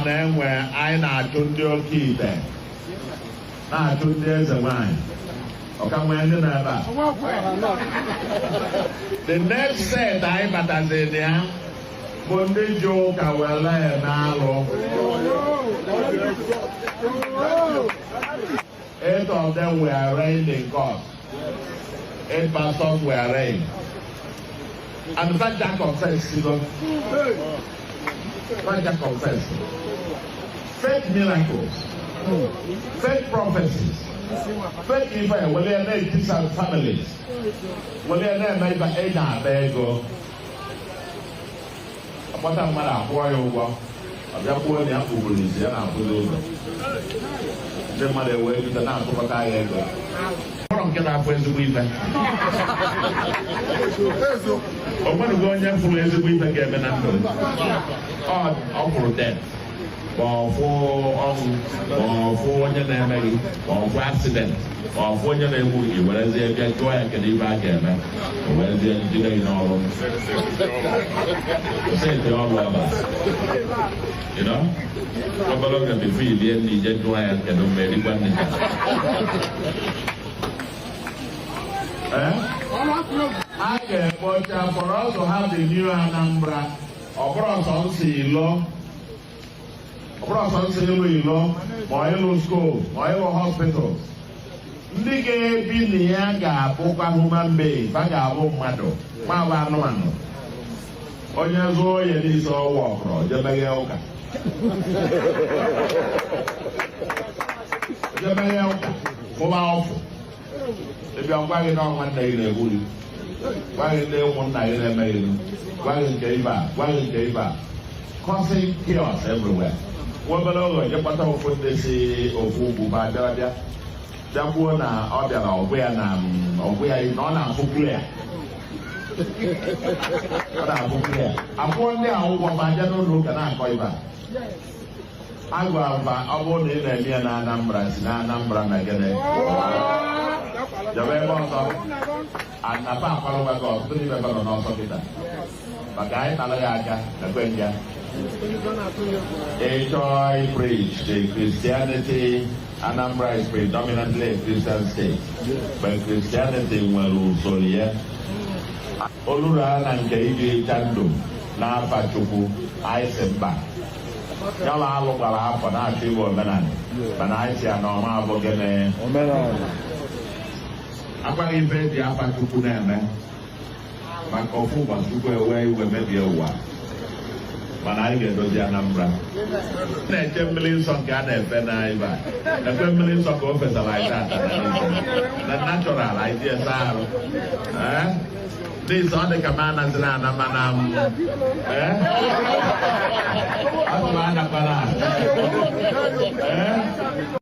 na enwe anyị na-achụ ndị oke ite, na-achụ ndị eze nwanyị, ọka nwee ndị nọ ebe a. The next set anyị bataziri na ya bụ ndị ji ụka were eme alụ. Eight of them were arraigned in court. Eight pastors were arraigned. And fa ncha confess, you know. Fa ncha confess. Fake miracles, fake prophecies, fake ife were na-etisa families, were na-eme ife eji akpa ego. Akpọta mmadụ, akwụọ ya ụgwọ, ọ bịa kwuo na ya kpuburu isi, ya na-akwụzi ụzọ, ndị mmadụ ewee bido na-atụkọta ya ego. Ụlọ nke na-afụ ezigbo ife, o nwenugo onye fụrụ ezigbo ife ga-eme na ndụ ọ fụrụ death, ma ọ fụ ọnwụ, ma ọ fụ onye na-eme gị, ma ọ fụ accident, ma ọ fụ onye na-egbu gị, werezie bịa jụọ ya kedu ife a ga-eme, o werezie jide gị n'ọrụ seti ọrụ ebe a. Obere oge before i lie nri, ije jụọ ya kedu mgbe erikwa nri. A ga-ekpocha for us to have the new Anambra. Ọ bụrọ sọ nsị ilo, ọ bụrọ sọ nsị ịlụ ilo, ma ịlụ school, ma ịlụ hospitals. Ndị ga-ebi na ya ga-abụkwa human being, fa ga-abụ mmadụ, ma bụ anụmanụ. Onye zụọ onye n'isi ọwa ọkụrọ jee meghe ụka, jee meghe ụka, fụba ọfụ, ịbịa gwa gị na nwanne gị na-egbu gị, gwa gị ndị ụmụnna gị na-eme gị, gwa gị nke ibe a, gwa gị nke ibe a, causing chaos everywhere. Nwa obere oge, je kpata ofu ndị si ofu ugwu ba bịara bịa bịa kwuo na ọ bịara ọgwụ ya na ọgwụ ya na ọ na-afụ clear, ọ na-afụ clear. Akwụọ ndị a ụgwọ ma bịa n'ụlọ ụka na-akọ ibe a. Agwa mba, ọ bụrụ na ị na-eme ya na Anambra, si na Anambra na gịnị jebe ebe ọzọ anapa akwarụgwa gị. Ọtụtụ n'ime ebe nọ n'ọsọ kịta maka anyị tara ya aka ekwe ya. Ịchọọ preach the Christianity, Anambra is predominantly a Christian state, but Christianity nwere usoro ya oluru a na nke iji ịcha ndụ n'afa Chukwu. Anyị si mba, ya bụ alụ gbara afọ na-achọ ịbụ omenala, mana anyị si ya na ọma abụ gịnị akwaghị ife eji afa Chukwu na-eme, maka ofu ụbọchị Chukwu ewe iwe mebie ụwa. Mana anyị ga-edozi Anambra. Na-eche mmiri nsọ nke a na-efe na ebe a ekwe mmiri nsọ ka o fesara anyị tata na natural anyị ji esa arụ. This ọ dị ka m anaziri ana, mana m ee ọ bụ m anakwara ee.